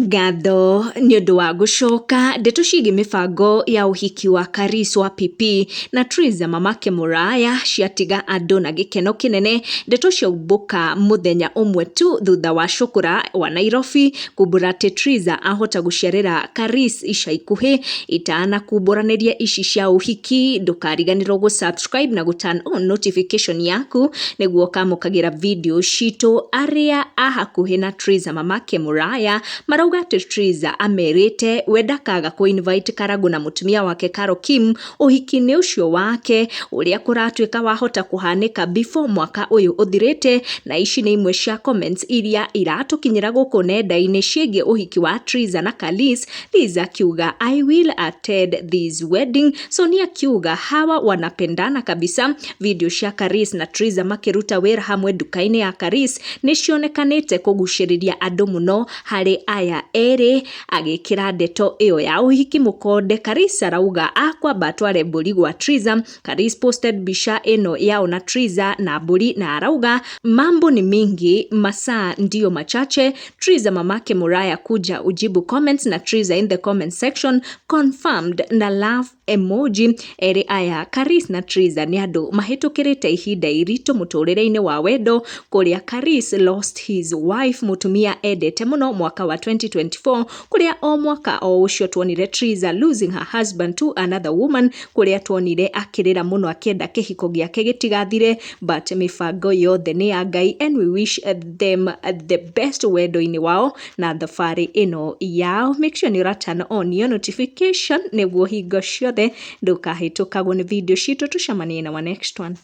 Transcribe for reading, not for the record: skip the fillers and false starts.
Ngatho nĩ ũndũ wa gũcoka. Ndeto ciĩgiĩ mĩbango ya ũhiki wa Karis wa PP na Triza mamake Mũraya ciatiga andũ na gĩkeno kĩnene. Ndeto ciaumbũka mũthenya ũmwe tu thutha wa Cũkũra wa Nairobi kumbũra atĩ Triza ahota gũciarĩra Karis ica ikuhĩ. Itanakumbũranĩria ici cia ũhiki, ndũkariganĩrwo gũ subscribe na gũ turn on notification yaku nĩguo ũkamũkagĩra video citũ. Arĩa a hakuhĩ na Triza mamake Mũraya marauga atĩ Triza amerĩte we ndakaga kũ invite Karangũ na mũtumia wake Carol Kim ũhiki-inĩ ũcio wake ũrĩa kũratuĩka wahota kũhanĩka before mwaka ũyũ ũthirĩte. Na ici nĩ imwe cia comments iria iratũkinyĩra gũkũ nenda-inĩ ciĩgiĩ ũhiki wa Triza na Kalis. Liz akiuga, "I will attend this wedding." Sonia akiuga, "Hawa wanapendana kabisa." Video cia Karis na Triza makĩruta wĩra hamwe nduka-inĩ ya Karis nĩ cionekanĩte kũgucĩrĩria andũ mũno harĩ aya erĩ. Agĩkĩra ndeto ĩyo ya ũhiki mũkonde, Karis arauga akwamba atware mbũri gwa Triza. Karis posted mbica ĩno yao na Triza na mbũri na arauga, "Mambo ni mingi, masaa ndiyo machache." Triza mamake Muraya kuja ujibu comments na Triza in the comment section confirmed na love emoji. Erĩ aya, Karis na Triza, nĩ andũ mahĩtũkĩrĩte ihinda iritũ mũtũrĩre-inĩ wa wendo, kũrĩa Karis lost his wife, mũtumia endete mũno, mwaka wa 2024, kũrĩa o mwaka o ũcio tuonire Triza losing her husband to another woman, kũrĩa tuonire akĩrĩra mũno akĩenda kĩhiko gĩake gĩtigathire. But mĩbango yothe nĩ ya Ngai and we wish them the best wendo-inĩ wao na thabarĩ ĩno yao. Make sure nĩ ũra turn on your notification nĩguo hingo ciothe ndũkahĩtũkagwo nĩ video citũ. Tũcemanie na wa next one.